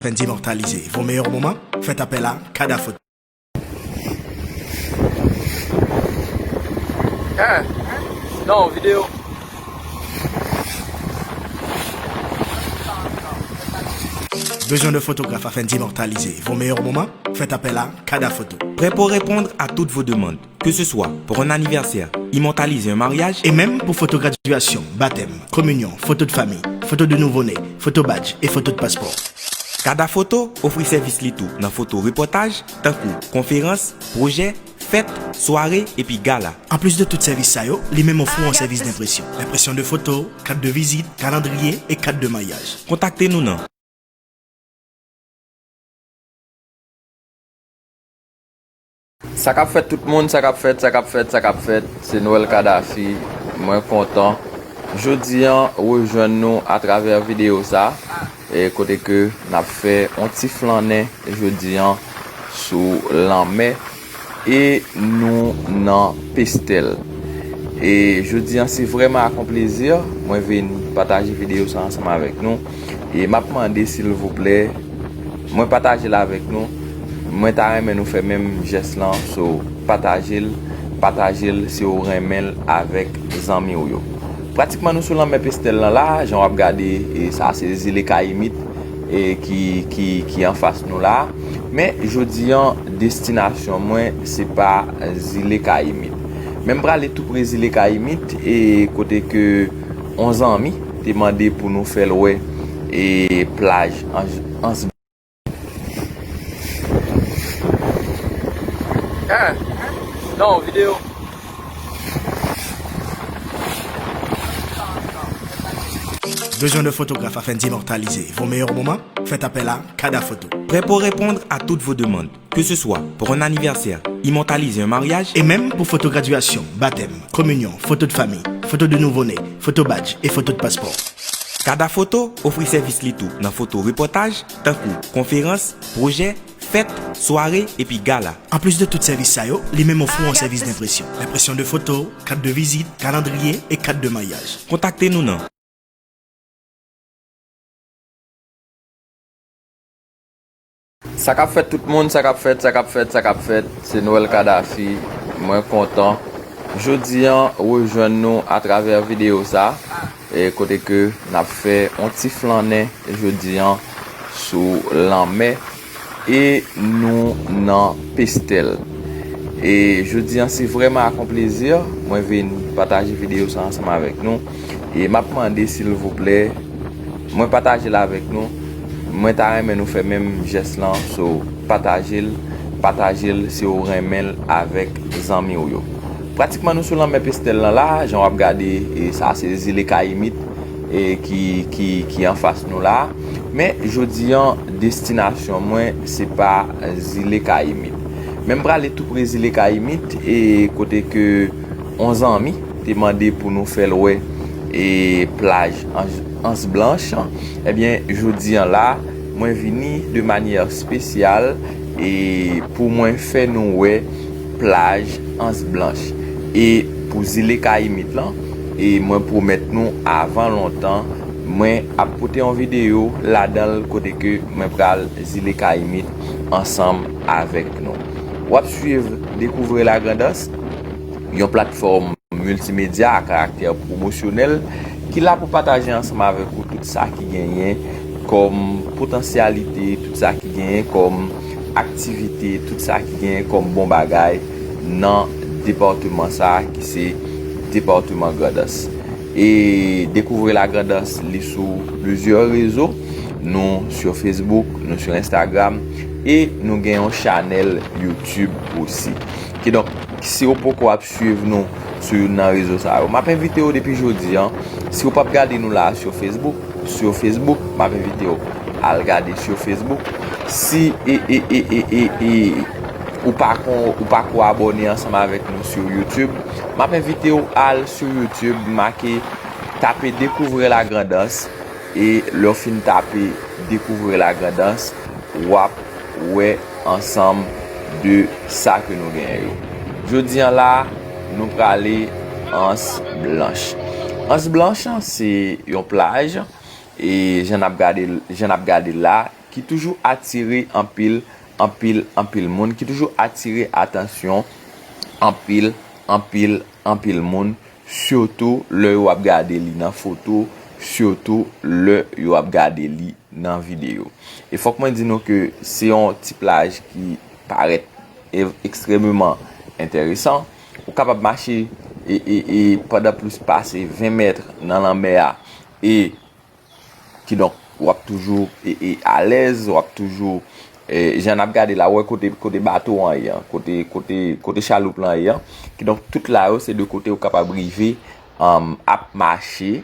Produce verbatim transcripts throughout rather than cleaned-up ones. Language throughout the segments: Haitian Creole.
Afin d'imortaliser vos meilleurs moments, faites appel à Kada Photo. Hein? Non, vidéo. Besoin de photographe afin d'immortaliser vos meilleurs moments? Faites appel à Kada Photo. Prêt pour répondre à toutes vos demandes, que ce soit pour un anniversaire, immortaliser un mariage, et même pour photo graduation, baptême, communion, photo de famille, photo de nouveau-né, photo badge et photo de passeport. Kada Foto ofri sèvis li tou nan foto repòtaj, tankou konferans, pwojè, fèt, sware epi gala. Anplis de tout sèvis sa yo, li menm ofri yon sèvis denpresyon. Enpresyon de foto, kat de vizit, kalandriye e kat de maryaj. Kontakte nou nan. Sa k ap fèt tout moun, sa k ap fèt, sa k ap fèt, sa k ap fèt, se Noël Kadafi, mwen kontan. Jodi an, rejwenn nou atravè videyo sa, e kote ke n ap fè yon ti flannen jodi an sou lanmè, e nou nan Pestèl. E jodi an, se vrèman ak yon plezi, mwen vin pataje videyo sa ansanm avèk nou. E m ap mande, silvouplè, mwen pataje l avèk nou. Mwen ta renmen nou fè menm jès lan, so pataje l, pataje l si w renmen l avèk zanmi w yo. Pratikman nou sou lanmè Pestèl lan la, jan w ap gade, e sa se zile Kayimit, e ki, ki, ki anfas nou la. Men jodi an, destinasyon mwen, se pa zile Kayimit. Men m prale tou pre zile Kayimit, e kote ke yon zanmi te mande pou nou fè l wè, e plaj Anj, Ans. Hein? Non, vidéo. Besoin de photographe afin d'immortaliser vos meilleurs moments? Faites appel à Kada Photo. Prêt pour répondre à toutes vos demandes, que ce soit pour un anniversaire, immortaliser un mariage, et même pour photo graduation, baptême, communion, photo de famille, photo de nouveau-né, photo badge et photo de passeport. Kada Foto ofri sèvis li tou nan foto repòtaj, tankou konferans, pwojè, fèt, sware epi gala. Anplis de tout sèvis sa yo, li menm ofri yon sèvis denpresyon. Enpresyon de foto, kat de vizit, kalandriye e kat de maryaj. Kontakte nou nan. Sa k ap fèt tout moun, sa k ap fèt, sa k ap fèt, sa k ap fèt, se Noël Kadafi, mwen kontan. Jodi an, rejwenn nou atravè videyo sa, e kote ke n ap fè yon ti flannen jodi an sou lanmè, e nou nan Pestèl. E jodi an, se vrèman ak yon plezi, mwen vin pataje videyo sa ansanm avèk nou. E m ap mande, silvouplè, mwen pataje l avèk nou. Mwen ta renmen nou fè menm jès lan, so pataje l, pataje l si w renmen l avèk zanmi w yo. Pratikman nou sou lanmè Pestèl lan la, jan w ap gade, e sa se zile Kayimit, e ki, ki, ki anfas nou la. Men jodi an, destinasyon mwen, se pa zile Kayimit. Men m prale tou pre zile Kayimit, e kote ke yon zanmi te mande pou nou fè l wè, e plaj Anj, Ans Blanch. Ebyen, jodi an la, mwen vini de manyè espesyal, e pou mwen fè nou wè plaj Ans Blanch. E pou zile Kayimit lan, e mwen pwomèt nou avan lontan, mwen ap pote yon videyo ladan l kote ke mwen pral zile Kayimit ansanm avèk nou. W ap swiv Découvrir la Grand'Anse, yon platfòm miltimedya a karaktè pwomosyonèl ki la pou pataje ansanm avèk ou tout sa ki genyen kòm potansyalite, tout sa ki genyen kòm aktivite, tout sa ki genyen kòm bon bagay nan depatman sa a ki se depatman Grandans. E Découvrir la Grand'Anse, li sou plizyè rezo. Nou sur Facebook, nou sur Instagram, e nou gen yon chanèl YouTube osi. Kidonk, si w poko ap swiv nou sou youn nan rezo sa yo, m ap envite w depi jodi an. Si w p ap gade nou la sur Facebook, sur Facebook, m ap envite w al gade sur Facebook. Si e, e, e, e, e, e, ou pa kon, ou pa ko abòne ansanm avèk nou sur YouTube, m ap envite w al sur YouTube, make, tape Découvrir la Grand'Anse, e lè w fin tape Découvrir la Grand'Anse, w ap wè ansanm de sa ke nou genyen yo. Jodi an la, nou prale Ans Blanch. Ans Blanch, se yon plaj, e jan n ap gade, jan n ap gade l la, ki toujou atire anpil, anpil, anpil moun, ki toujou atire atansyon anpil, anpil, anpil moun, sitou lè yo ap gade li nan foto, sitou lè yo ap gade li nan videyo. E fòk mwen di nou ke se yon ti plaj ki parèt e-, ekstrèmeman enteresan. Ou kapab mache e, e, e pandan plis pase ven mèt nan lanmè a e kidonk, w ap toujou e, e, alèz, w ap toujou, e, jan n ap gade la, w wè kote, kote bato an ye an, kote, kote, kote chaloup lan ye an. Kidonk, tout la yo, se de kote ou kapab rive, um, ap mache,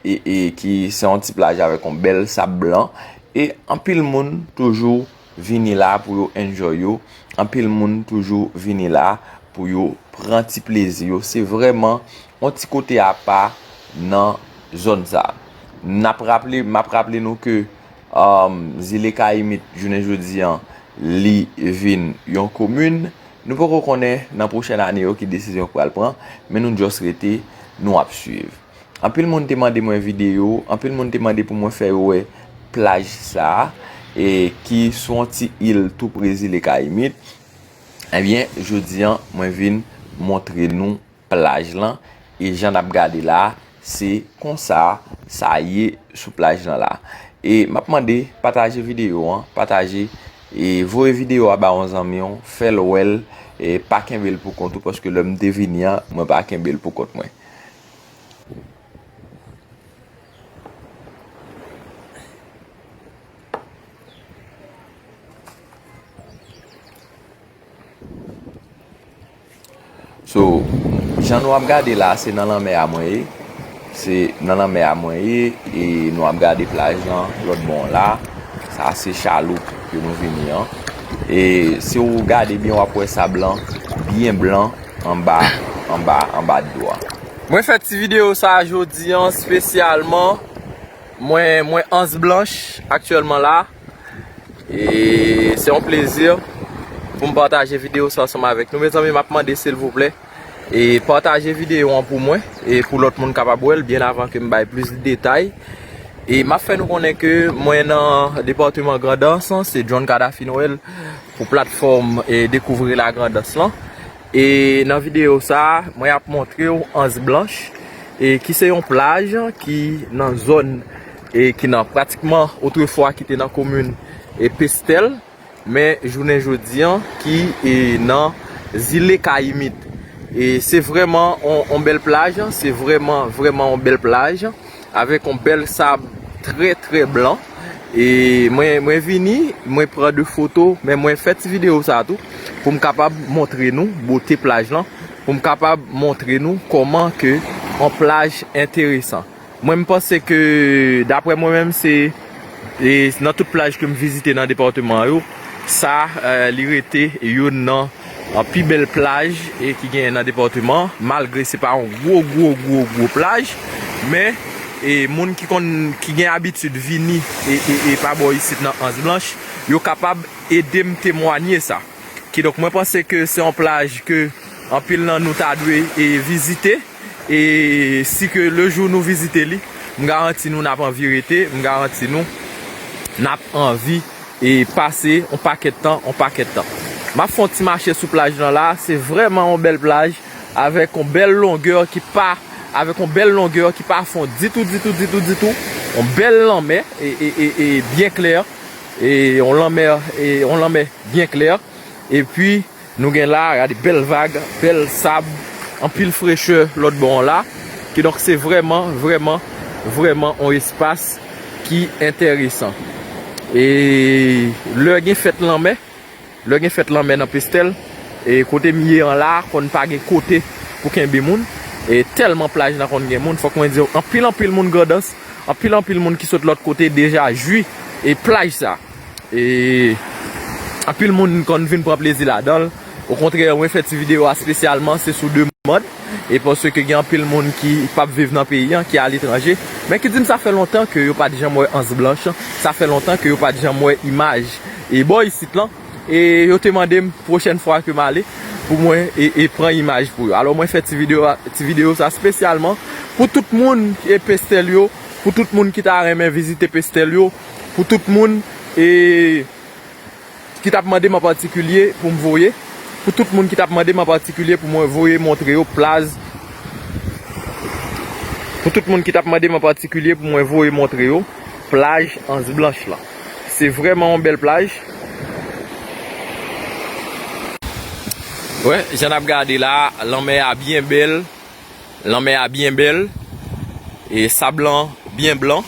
e, e ki se yon ti plaj avèk yon bèl sab blan. E anpil moun toujou vini la pou yo enjoy yo. Anpil moun toujou vini la pou yo pran ti plezi yo. Se vrèman yon ti kote apa nan zòn sa. N ap raple, m ap raple nou ke, um, Zile Kayimit, jounen jodi an, li vin yon komin. Nou poko konnen nan pwochèn ane yo ki desizyon k pral pran, men nou just rete, nou ap swiv. Anpil moun te mande mwen videyo, anpil moun te mande pou mwen fè yo wè plaj sa, e ki sou yon ti il tou pre Zile Kayimit. Ebyen, jodi an, mwen vin montre nou plaj lan, e jan n ap gade la, se konsa sa ye sou plaj lan la. E m ap mande pataje videyo an, pataje, e voye videyo a ba yon zanmi w, fè l wè l, e pa kenbe l pou kont ou, paske lè m te vini an, mwen pa kenbe l pou kont mwen. So, jan nou ap gade la, se nan lanmè a mwen ye. Se nan lanmè a mwen ye, e nou ap gade plaj lan lòt bò la. Sa se chaloup ke nou vini an. E si w gade byen, w ap wè sab lan byen blan anba, anba, anba dlo a. Mwen fè ti videyo sa a jodi an espesyalman. Mwen, mwen Anse Blanche aktyèlman la. E se yon plezi pou m pataje videyo sa ansanm avèk nou. Mezanmi, m ap mande silvouplè, e pataje videyo an pou mwen, e pou lòt moun kapab wè l byen avan ke m bay plis detay. E m ap fè nou konnen ke mwen nan depatman Grandans, se John Cadafy Noël pou platfòm, e, Découvrir la Grand'Anse lan. E nan videyo sa a, mwen ap montre w Anse Blanche, e ki se yon plaj ki nan zòn, e ki nan pratikman otrefwa ki te nan komin, e Pestèl, men jounen jodi an ki, e, nan Zile Kayimit. E se vrèman on, on bèl plaj, se vrèman, vrèman on bèl plaj. Avèk yon bèl sab trè, trè blan. E mwen, mwen vini, mwen pran de foto, men mwen fè ti videyo sa tou pou m kapab montre nou bote plaj lan, pou m kapab montre nou kòman ke yon plaj enteresan. Mwen, m panse ke, daprè mwen menm, se, e, nan tout plaj ke m vizite nan depatman yo, sa, e, li rete youn nan an pi bèl plaj, e, ki genyen nan depatman, malgre se pa yon gwo, gwo, gwo, gwo plaj, men, e, moun ki konn, ki gen abitid vini, e, e, e pa bò isit nan Anse Blanche, yo kapab ede m temwanye sa. Kidonk, mwen panse ke se yon plaj ke anpil nan nou ta dwe, e, vizite. E si ke le jou nou vizite li, m garanti nou n ap anvi rete, m garanti nou n ap anvi, e, pase on pakèt tan, on pakèt tan. M ap fè on ti mache sou plaj lan la, se vrèman on bèl plaj, avèk on bèl longè ki pa, avèk on bèl longè ki pa fon ditou, ditou, ditou, ditou. On bèl lanmè, e, e, e, e byen klè, e on lanmè, e on lanmè byen klè. Epi, nou gen la, gade bèl vag, bèl sab, anpil frechè lòt bò an la. Kidonk, se vrèman, vrèman, vrèman on espas ki enteresan. E lè gen fèt lanmè, lè gen fèt lanmè nan Pestèl, e kote m ye an la, konn pa gen kote pou kenbe moun. E tèlman plaj lan konn gen moun, fòk mwen di w, anpil, anpil moun Grandans, anpil, anpil moun ki sot lòt kote deja jwi e plaj sa. E anpil moun konn vin pran plezi ladan l. Okontrè, mwen fè ti videyo a espesyalman, se sou demann. E paske gen anpil moun ki p ap viv nan peyi an, ki aletranje, men ki di m sa fè lontan ke yo pa t janm wè Anse Blanche, sa fè lontan ke yo pa t janm wè imaj e bò isit lan. E yo te mande m pwochèn fwa ke m ale pou mwen e, e pran imaj pou yo. Alò, mwen fè ti videyo a, ti videyo sa espesyalman pou tout moun e Pestèl yo, pou tout moun ki ta renmen vizite Pestèl yo, pou tout moun e ki t ap mande m an patikilye pou m voye, pou tout moun ki t ap mande m an patikilye pou mwen voye montre yo plaj, pou tout moun ki t ap mande m an patikilye pou mwen voye montre yo plaj Anse Blanche lan. Se vrèman yon bèl plaj. Wè, jan n ap gade la, lanmè a byen bèl. Lanmè a byen bèl. E sab lan byen blan.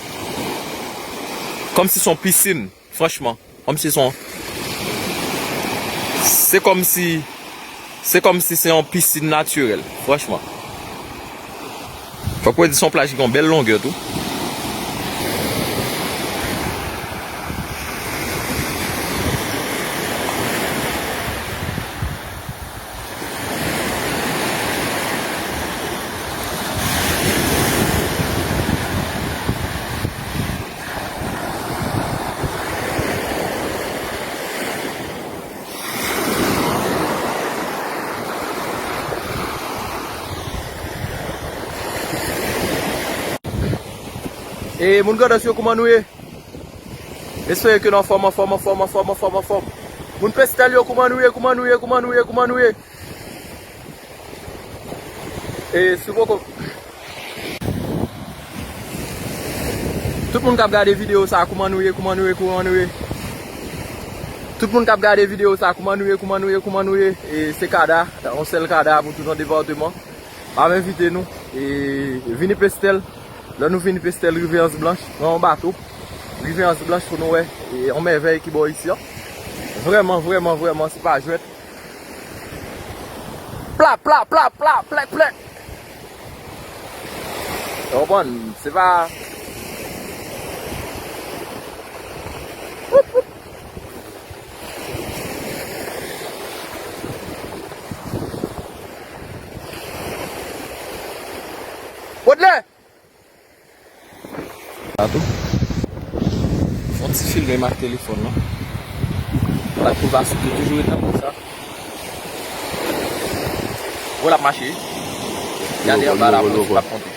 Kòmsi se yon pisin, franchman. Kòmsi se yon, se kòmsi, se kòmsi se yon pisin natirèl, franchman. Fòk mwen di se yon plaj ki gen yon bèl longè tou. E moun Grandans yo, kouman nou ye? M espere ke nou anfòm, anfòm, anfòm, anfòm, anfòm, anfòm. Moun Pestèl yo, kouman nou ye, kouman nou ye, kouman nou ye, kouman nou ye? E si w poko, tout moun k ap gade videyo sa, kouman nou ye, kouman nou ye, kouman nou ye? Tout moun k ap gade videyo sa, kouman nou ye, kouman nou ye, kouman nou ye? E se Kada, yon sèl Kada pou tout yon depatman. M ap envite nou, e, vini Pestèl. Lè nou vini Pestèl, rive Anse Blanche, pran yon bato. Rive Anse Blanche pou nou wè, e, yon mèvèy ki bò isi an. Vrèman, vrèman, vrèman, se pa jwèt. Pla, pla, pla, pla, plèk, plèk. Ou konprann? Se pa. Woup, woup. Baudelaire! Sa tou. Fè yon ti filme m ak telefòn nan. Bat pou l pa souke, toujou ret nan konsa. Wè l ap mache. Gade anba la, pou l ap monte.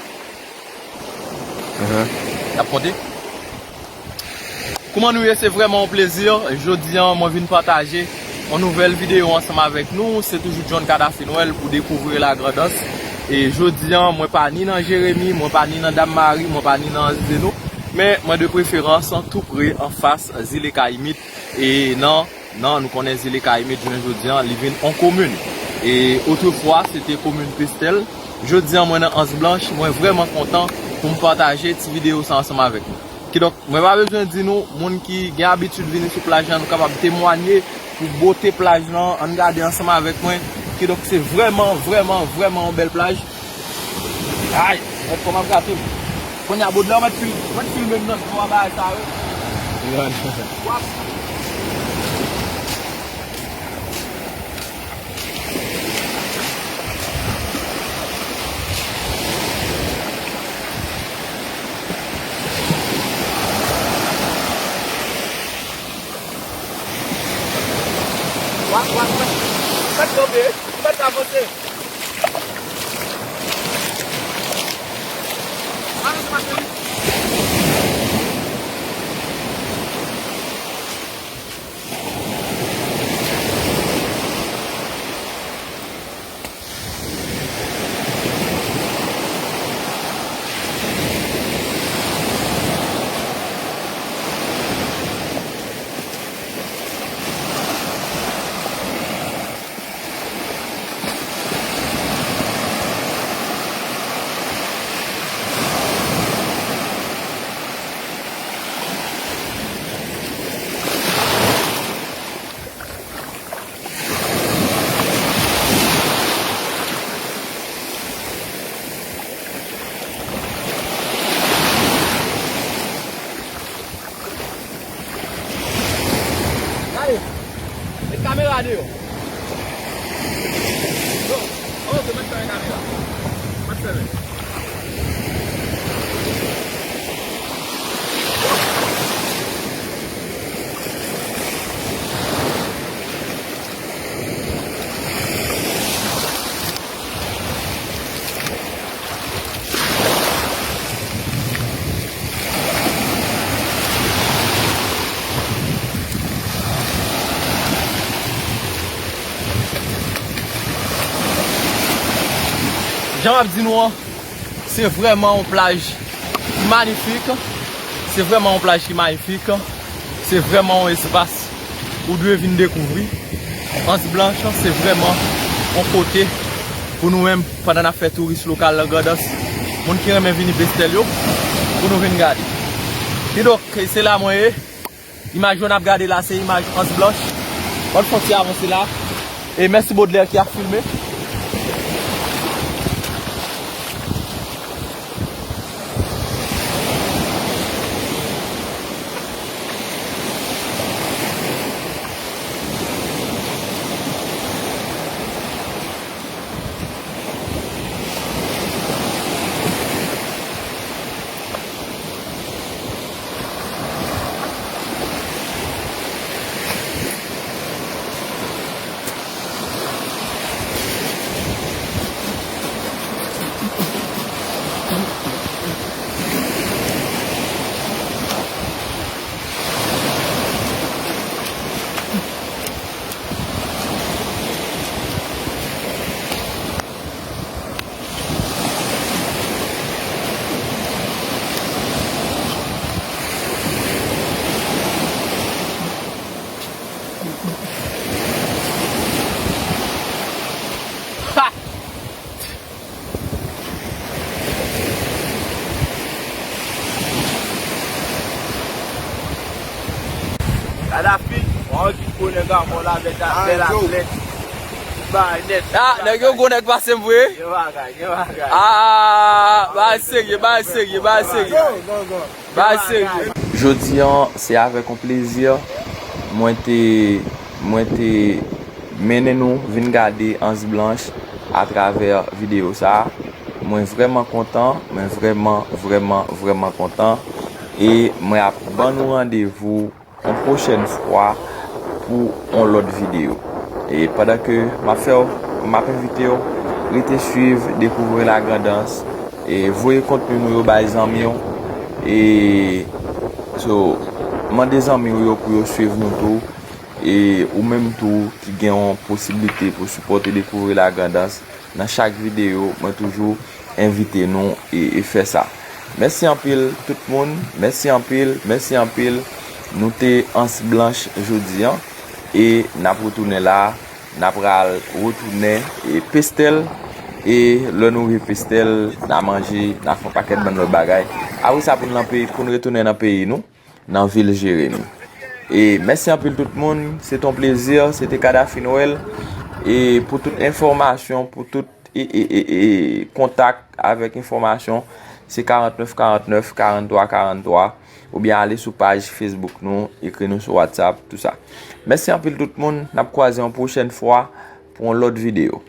L ap monte. Kouman nou ye? Se vrèman yon plezi. Jodi a, mwen vin pataje yon nouvèl videyo ansanm avèk nou. Se toujou John Kadafy Noël pou Découvrir la Grand'Anse. E jodi a, mwen pa ni nan Jeremi, mwen pa ni nan Dam Mari, mwen pa ni nan Anse des Eaux, men mwen de preferans tou pre anfas Zile Kayimit. E nan, nan, nou konnen Zile Kayimit, jounen jodi a, li vin yon komin. E otrefwa, se te komin Pestèl. Jodi a, mwen nan Anse Blanche, mwen vrèman kontan pou m pataje ti videyo sa ansanm avèk nou. Kidonk, mwen pa bezwen di nou, moun ki gen abitid vini sou plaj la, nou kapab temwanye pou bote plaj lan. Ann gade ansanm avèk mwen. Kidonk, se vrèman, vrèman, vrèman yon bèl plaj. Ay, mèt kò m ap gate m. Kounye a, Baudelaire, ou mèt fil-, ou mèt filme m nan dlo a bagay sa yo. W ap Wap, wap, wap. Ou mèt kanpe, ou mèt avanse. Avanse, mache vit. Gade! Met kamera deyò. Yo, oh, yo met fèmen kamera. Met fèmen. Jan m ap di nou an, se vrèman yon plaj ki manifik. Se vrèman yon plaj ki manifik. Se vrèman yon espas ou dwe vin dekouvri. Anse Blanche, se vrèman yon kote pou nou menm, pandan n ap fè touris lokal nan Grandans, moun ki renmen vini Pestèl yo, pou nou vin gade. Kidonk, se la mwen ye. Imaj yo n ap gade la, se imaj Anse Blanche. Ann fè yon ti avanse la. E mèsi Baudelaire ki ap filme. Kadafi, mwen ki konnen gamo la, bèl atlèt. Bay nèt. Ah, nèg yo gwo nèg pase m vre. Gen bagay, gen bagay. Ah, bagay serye, bagay serye, bagay serye. Bagay serye. Jodi an, se avèk yon plezi mwen te, mwen te mennen nou vin gade Anse Blanche atravè videyo sa a. Mwen vrèman kontan, mwen vrèman, vrèman, vrèman kontan. E mwen ap ban nou randevou yon pwochèn fwa pou yon lòt videyo. E pandan ke m ap fè w, m ap envite w rete swiv Découvrir la Grand'Anse. E voye kontni nou yo bay zanmi w. E so, mande zanmi w yo pou yo swiv nou tou. E ou menm tou ki gen yon posiblite pou sipòte Découvrir la Grand'Anse, nan chak videyo, mwen toujou envite nou e, e fè sa. Mèsi anpil tout moun, mèsi anpil, mèsi anpil. Nou te Anse Blanche jodi an e n ap retounen la, n ap pral retounen e Pestèl. E lè nou rive Pestèl, n a manje, n a fè yon pakèt bann lòt bagay. Apre sa, pou n lan peyi, pou n retounen nan peyi nou, nan vil Jeremi. E mèsi anpil tout moun, se te yon plezi, se te Kadafi Nwèl. E pou tout enfòmasyon, pou tout e, e, e, e, kontak avèk enfòmasyon, se karant nèf karant nèf, karant twa karant twa, oubyen ale sou paj Facebook nou, ekri nou sou WhatsApp, tou sa. Mèsi anpil tout moun, n ap kwaze yon pwochèn fwa pou yon lòt videyo.